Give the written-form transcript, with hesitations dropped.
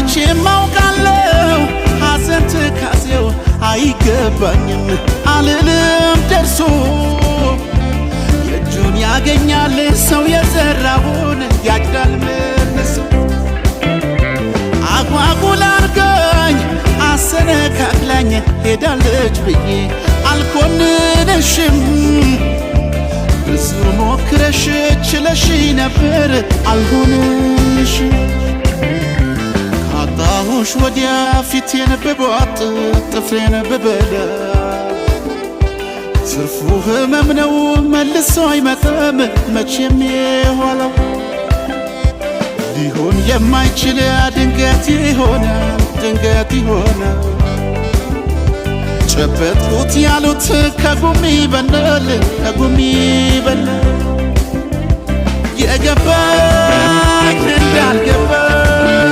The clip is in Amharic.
መቼም አውቃለሁ ሐዘን ትካዜው አይገባኝም አልልም ደርሶ፣ የእጁን ያገኛል ሰው፣ የዘራውን ያጭዳል መልሶ። አጓጉል አርጋኝ አሰነካክላኝ ሄዳለች ብዬ አልኮንንሽም። ብዙ ሞክረሽ ችለሽ ነበር፣ አልሆንሽ። ካጣሁሽ ወዲያ ፊቴን ብቧጥ ጥፍሬን ብበላ ትርፉ ህመም ነው፣ መልሶ አይመጣም መቼም የኋላው። ሊሆን የማይችል ድንገት ይሆናል፣ ድንገት ይሆናል። ጨበጥኩት ያሉት ከጉም ይበናል፣ ከጉም ይበናል። የገባኝ እንዳልገባኝ